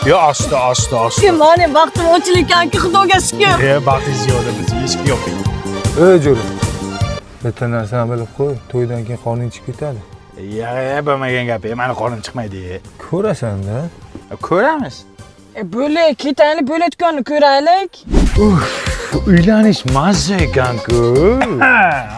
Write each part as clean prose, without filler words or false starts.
Yo, asta, asta, asta. Mani baxtim ochilar ekanki, Xudoga shukur. E, baxtingiz yo'q, biz eshik yoping. Ey jo'ra. Bitta narsani bilib qo'y, to'ydan keyin qorning chiqib ketadi. Ya, bo'lmagan gap, mani qornim chiqmaydi. Ko'rasan-da. Ko'ramiz. E, bo'lak, ketaylik, bo'layotganini ko'raylik. Uylanish mazza ekan-ku.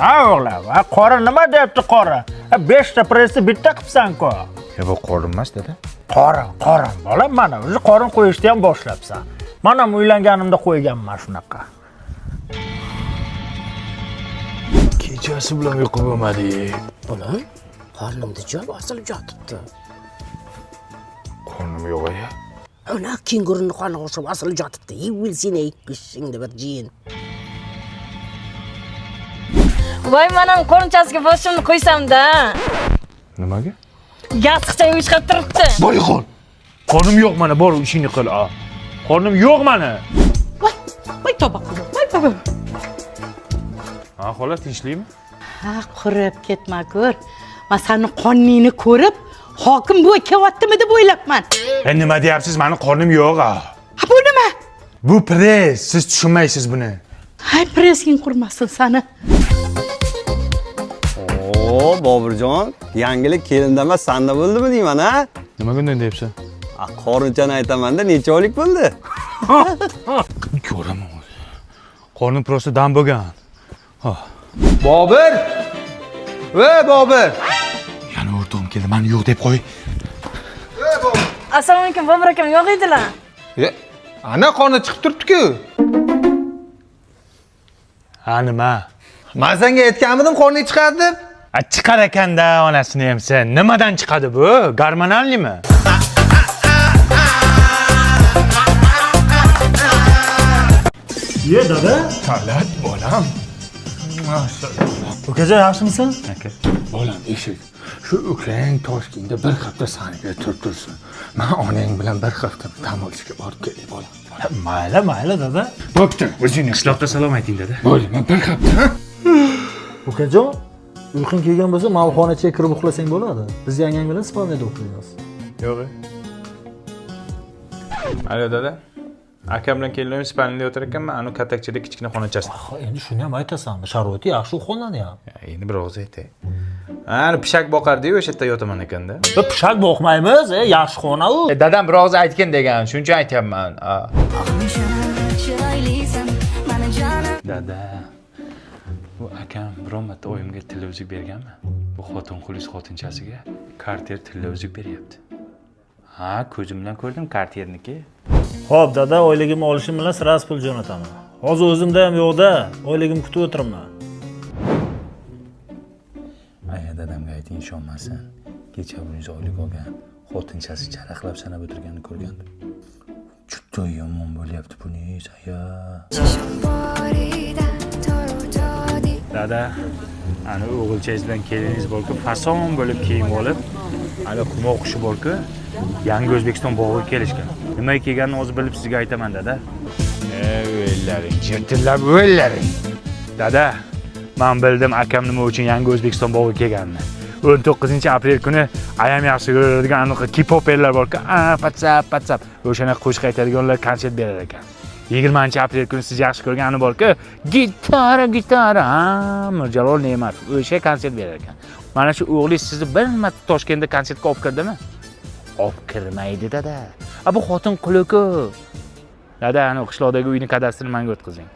Ha o'g'lim, ha qorin nima deyapti qorin? Ha 5 ta pressni bitta qilibsan-ku. Ya bu qorin emas, dada. Qorin, qorin bolam, mana o'zi qorin qo'yishni ham boshlabsan. Man ham uylanganimda qo'yganman shunaqa. Kechasi bilan uyqu bo'lmadi. Bolam, qornimda joy osilib yotibdi. Qornim yo'q aya. Ana kenguruni qorniga o'xshab osilib yotibdi. Yeyilsin ey, pishingni bir jiyin. Voy, man ham qorinchasiga boshimni qo'ysam-da. Nimaga? Yostiqcha yuvish qilib turibdi. Boy qol. Qornim yo'q mana, bor ishingni qil. A. Qornim yo'q mani. Voy, voy tavba qildim. Voy tavba. Ha, xola, tinchlikmi? Ha, qurib ketma ko'r. Men seni qorningni ko'rib, hokim buva kelyaptimi deb o'ylabman. E, nima deyapsiz? Mani qornim yo'q a. Ha, bu nima? Bu press, siz tushunmaysiz buni. Hay, pressing qurmasin seni. Oo, Boburjon, yangilik kelinda emas, sanda bo'ldimi deyman, ha? Nimaga unday deyapsan? A, qorinchani aytaman-da, necha oylik bo'ldi? Ko'raman o'zi. Qornim prosta dam bo'lgan. Bobur! Ey Bobur! Yana o'rtog'im keldi, mani yo'q deb qo'y. Assalomu alaykum, Bobur akam yo'q edilar. E, ana qorni chiqib turibdi-ku. Ha, nima? Men senga aytganmidim qorning chiqadi deb. A, chiqar ekanda onasini ham sen. Nimadan chiqadi bu? Gormonalnimi? Ye dada. Talat bolam. Ukajon yaxshimisan? Aka, bolam eshik. Shu ukang Toshkentda bir hafta saniga turib tursin. Men onang bilan bir hafta dam olishga borib kelay bolam. Mayli, mayli dada. Bo'pti, o'zing qishloqda salom ayting dada. Bo'ldi, men bir hafta. Ha? Ukajon, uyqung kelgan bo'lsa, malxonachaga kirib uxlasang bo'ladi. Biz yangang bilan spalniyada uxlaymiz. Yo'q. Alo dada. Akam bilan kelinim spalnida yotar ekanman, anu katakchada kichkina xonachasida. Ha, endi shuni ham aytasanmi? Sharoiti yaxshi u xonani ham. Endi bir og'iz aytay. Ani pishak boqardi-yu, o'sha yerda yotaman ekanda. Pishak boqmaymiz, yaxshi xona u. Dadam bir og'iz aytgin degan, shuning uchun aytyapman. Dada, bu akam biron marta oyimga tilla uzuk berganmi? Bu xotin qulis xotinchasiga Cartier tilla uzuk beryapti. Ha, ko'zim bilan ko'rdim Cartier'niki. Xo'p, dada, oyligimni olishim bilan sraz pul jo'nataman. Hozir o'zimda ham yo'q-da, oyligimni kutib o'tiribman. Aya dadamga ayting ishonmasin. Kecha 100 oylik olgan xotinchasi charaqlab sanab o'tirganini ko'rgandim. Juda yomon bo'lyapti buningiz, aya. Dada, ana o'g'ilchangiz bilan keliningiz borku, fason bo'lib kiyim olib, ana humo qushi borku, Yangi O'zbekiston bog'iga kelishgan. Nimaga kelganini hozir bilib sizga aytaman, dada. O'llaring, jirtillab o'llaring. Dada, men bildim akam nima uchun Yangi O'zbekiston bog'iga kelganini. 19-aprel kuni ayam yaxshi ko'radigan anaqa K-poperlar borku, a patsap patsap o'shanaqa qo'shiq aytadiganlar konsert berar ekan. 20-aprel kuni siz yaxshi ko'rgan ani borku, gitara, gitara, ha, Mirjalol Ne'matov o'sha konsert berar ekan. Mana shu o'g'lingiz sizni bir marta Toshkentda konsertga olib kirdimi? Olib kirmaydi dada. A bu xotin quli-ku. Dada, ana qishloqdagi uyni kadastrini menga o'tkazing.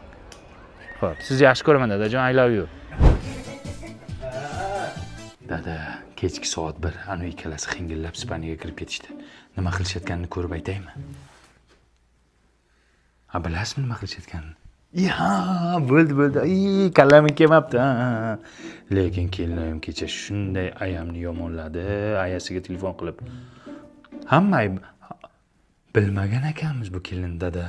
Xo'p, sizni yaxshi ko'raman dadajon, I love you. Dada, kechki soat 1, ana ikkalasi xingillab spaniga kirib ketishdi. Nima qilishayotganini ko'rib aytaymi? Ha, bilasizmi nima qilishayotganini? Ya, bo'ldi, bo'ldi. Ay, kallamga kelmabdi. Ha, ha, ha. Lekin kelinoyim kecha shunday ayamni yomonladi, ayasiga telefon qilib. Hamma ayb bilmagan ekanmiz bu kelin dada.